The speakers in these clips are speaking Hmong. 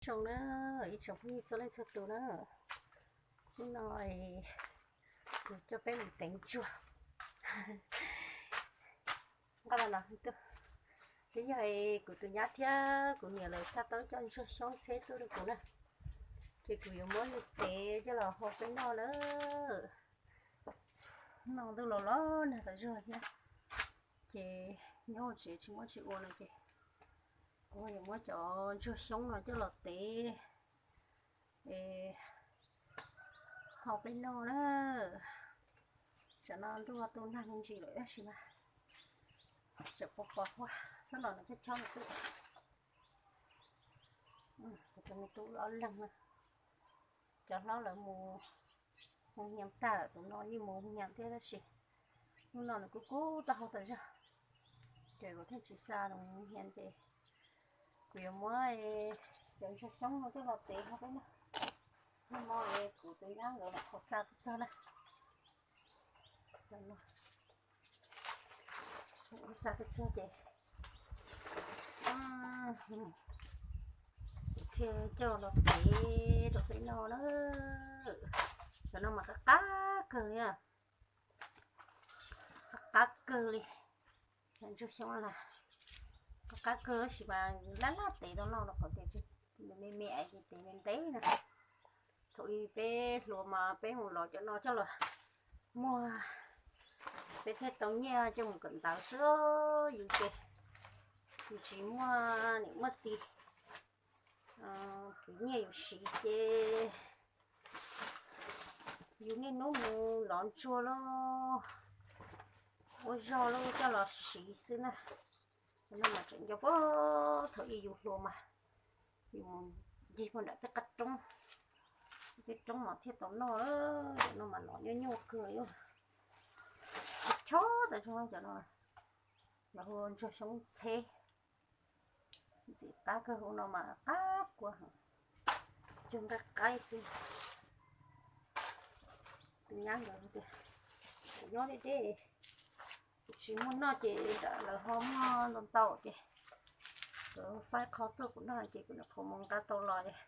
Tsoom na, ib tsoom phooj ywg txhua leej txhua tus na, hnub no kuv coj peb mus teev ntsuag. Nqa los no, twb yog kuv tus nyab thiab kuv niam lawv xa tau cov ntsuag xyoob ntxheb tuaj rau kuv na, ces kuv yuav muab nws tev coj los hau peb noj na. Noj ntuj los los nag tas zog thiab, ces nyob tsev tsis muaj tsis ua no ces kuv yuav muab cov ntsuag xyoob no coj los tev hau peb noj na. Tsam no ntuj tu nag me ntsis lawm tab sis mas tseem pos pos huab, xob los no chob chob me tub. Kuv tus me tub ob leeg na, cov hlob lawv mus hu hia tag, tus no yeej mus hu hia thiab tab sis hnub no nws kuj kub taub hau tas zog, ces kuv thiaj tsis xa nws mus hu hia ces kuv yuav muab cov ntsuag xyoob no coj los tev hau peb noj. Nag hmo kuv tus nyab nkawd los kho xa tuaj txog na. Xa tuaj txog ces kuv thiaj coj los tev rau peb noj na. Cov no mas qab qab kawg li, qab qab kawg li. Cov ntsuag xyoob na, qab qab kawg tab sis mas laj laj tev tau noj rau qhov tias nws me me es ces tev ntev ntev na. Thaum ub peb hluas mas peb mus lov cov no coj los muag, peb thiaj tau nyiaj coj mus kawm ntawv xwb. Yus ces yus tsis muaj niam muaj txiv, yus nyiaj yus siv ces yus niaj hnub mus lov ntsuag lauj, ua zog lauj coj los siv xwb na. Cov no mas tseem nco puag thaum ub yus hluas mas yus mus ncig puag nram tej qab roob, tej roob mas thiaj tau noj. Cov no mas lov nyuaj nyuaj kawg li, chob tas zog cov no. Lawv hu ua ntsuag xyoob ntxheb, ntxim qab kawg, hu no mas qab kua heev, cug nqaij qaib xwb. Tus nyab nkawd tias kuv nyob deb deb, kuv tsis muaj noj ces nram lawv ho muaj ntau ntau ces lawv faib qho tuaj kuv noj ces kuv nyuam qhuav mus nqa tau los es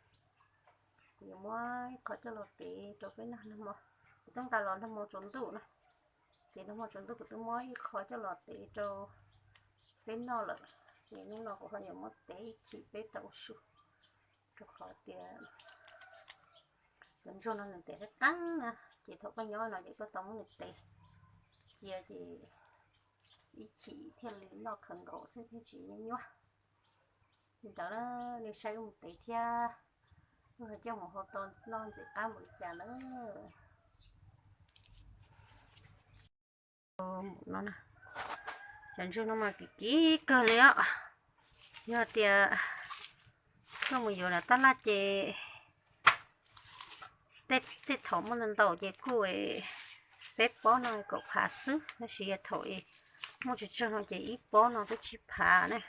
kuv yuav muab ib qho coj los tev rau peb noj nag hmo. Kuv twb nqa los nag hmo tsaus ntuj na, ces nag hmo tsaus ntuj kuv twb muab ib qho coj los tev rau peb noj lawm, ces hnub no kuv ho yuav muab tev ib chim peb tau ua su, rau qhov tias cov ntsuag no nws tev qab qab na, ces thaum koj nyob no ces koj tau muab nws tev cia ces ib chim thiaj li noj khaws nkaus xwb thiaj tsis nyuaj nyuaj. Li ntawd nej saib wb mus tev thiab, wb coj mus hau tau noj ntxim qab npaum li cas lawm. Cov ntsuag no mas kim kim kawg li os. Yog tias koj mus yuav nram tab laj ces tej thaum muaj ntau ntau ces kuj peb pob no kaum phav xwb, tab sis yog thaum muaj tsawg tsawg no ces ib pob no twb tsib phav na.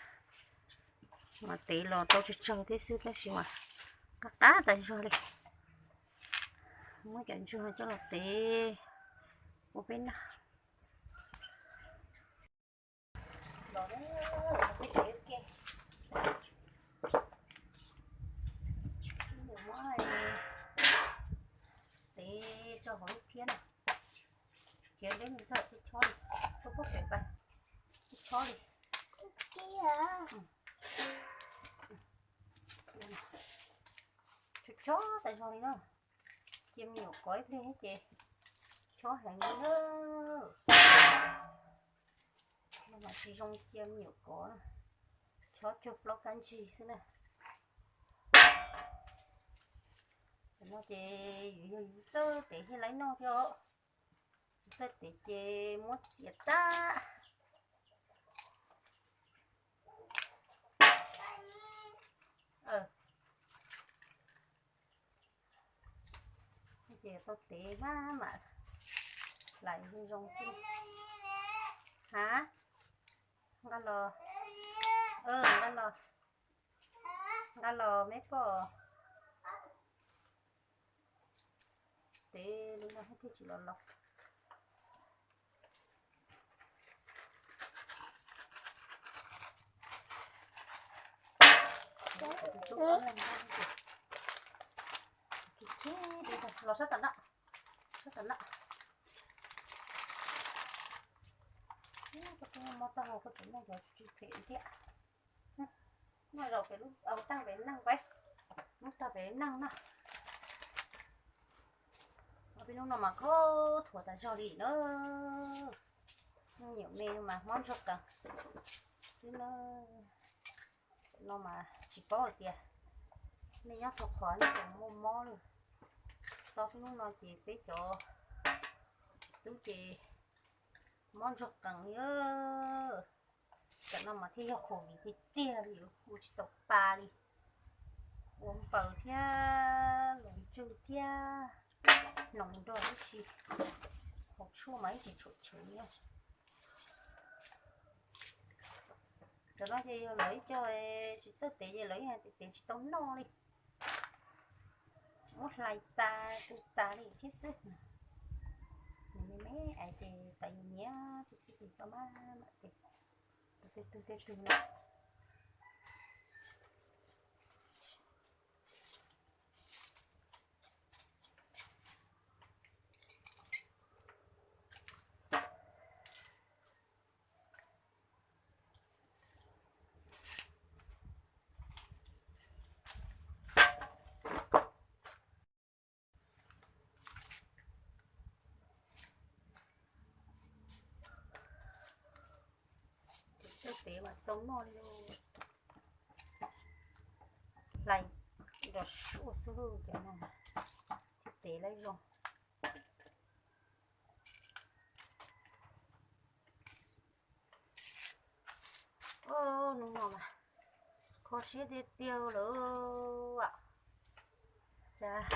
Mas tev los tau tsawg tsawg thiab xwb tab sis mas qab qab tas zog li. Muab cov ntsuag coj los tev ua peb noj. Los peb tev ua ke. Muab tev tso hauv lub phiab na. Khiav deb ntxawg chob chob li, tuaj pub pem pais, chob chob li. Chob chob tas zog li na. Cia me nyuam kov ib pliag ces chob heev li na. Mas tsis zoo cia me nyuam kov, chob cuag plaub kab ntsig xwb na. Tam no ces yus yog yus txawj tev thiaj laib noj thiab os. Tsis txawj tev ces muab txiav tag. Ces tau tev mas mam lais zoo zoo xwb. Ha, nqa los, nqa los, nqa los me poj. Tev li no thiaj tsis los los. Los sab tom no, sab tom no. Koj twb muab tag hau koj tseem muab cov tsis phem thiab. Muab zaum pem lub, au, tag pem neej peb, muab tag pem neej no. Peb hnub no mas khaub thuas tas zog li na. Nyiam me mas mob ntsuag qees xwb na. No mas tsis paub hais tias nej nyob txhua qhov nej puas muaj mob li. Tau hnub no ces peb cov tub ces mob ntsuag qees li. Tam no mas thiaj yog covid tiag tiag li, ua tsis tau pa li. Ua npaws thiab los ntswg thiab hnoos nrog tib si, haus tshuaj mas ib tsis tshuam chwv li. Cov no ces yog lawv ib co tsis txawj tev ces lawv yeej hais tias tev tsis tau noj li. Muab hlais tas tu tas li thiab xwb. Nws me me ais ces tas yus niam tus txij tis tau maj mam tes, tus tej tug tej tug no. Txawj tev mas tau noj li. Hlais nrog suab xwb cov no thiaj tev lawm zoo. Hnub no mas kho siab tiag tiag lawm. Cas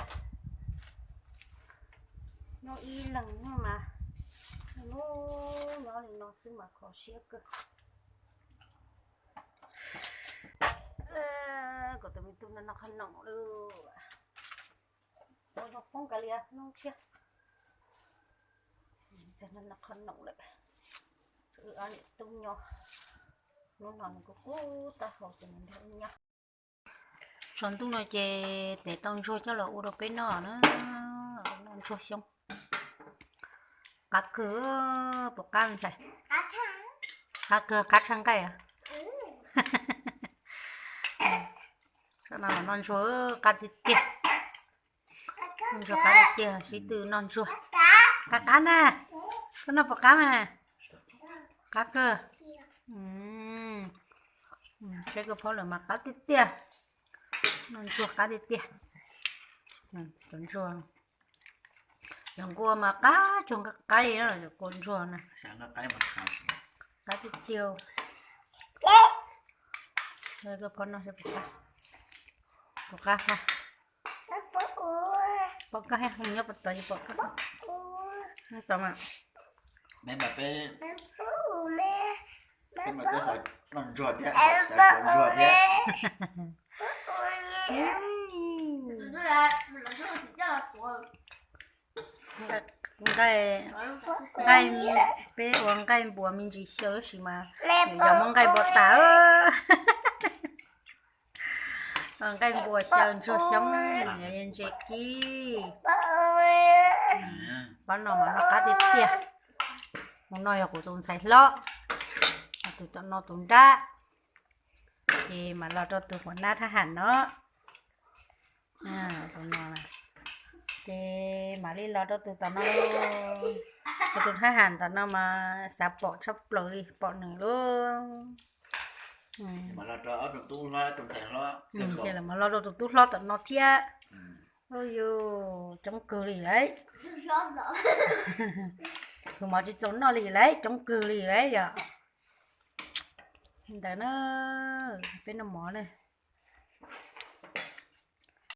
nyob ib leeg no mas, hnub nyob li no xwb mas kho siab kawg. Kom tus me tub no noj qhov noom lawm. Ua zoo poob kav liam hnub tshiab. Noj qhov noom lawm. Wb ob niam tub nyob, hnub no nws kuj kub taub hau ces nws nrog wb nyob. Tsaus ntuj no ces tev tau ntsuag coj los ua rau peb noj na. Noj ntsuag xyoob. Qab kawg, puas qab ntxhais? Qab kawg, qab tshaj nqaij. Noj ntsuag qab tiag tiag. Ntsuag qab tiag tiag, sib tw noj ntsuag. Qab qab na. Koj noj puas qab mas? Qab kawg. Saib koj phob lawm mas qab tiag tiag. Noj ntsuag qab tiag tiag. Cov ntsuag, cov nkuaj mas qab cuag nqaij qaib, cov kua ntsuag na. Qab tiag tiag. Koj phob noj saib puas qab. Puas qab? Pom koj thiab, nyob puas tod ces pom koj. Tod mas. Peb mas peb xav noj ntsuag thiab, xav tuav ntsuag thiab. Nqaij, nqaij, peb ua nqaij npuas me ntsis xyaw tab sis mas yog muab nqaij npuas tas. Nqaij npuas xyaw ntsuag xyoob, ntse kib. Pab no mas noj qab tiag tiag. Tus no yog kuv tus ntxhais hlob, tus tom no tus nrab, ces mam los rau tus huas nab thab ham no. Tus no ces mam li los rau tus tom no. Kuv tus thab ham tom no mas xav pom tshaj plaws li, pom nws lub. Ces lawv mam los rau tus tub hlob tom no thiab. Ua yus coob kawg li lauj. Kuv mov tsis txaus noj li lauj, coob kawg li lauj yom. Ntawd na, peb noj mov na.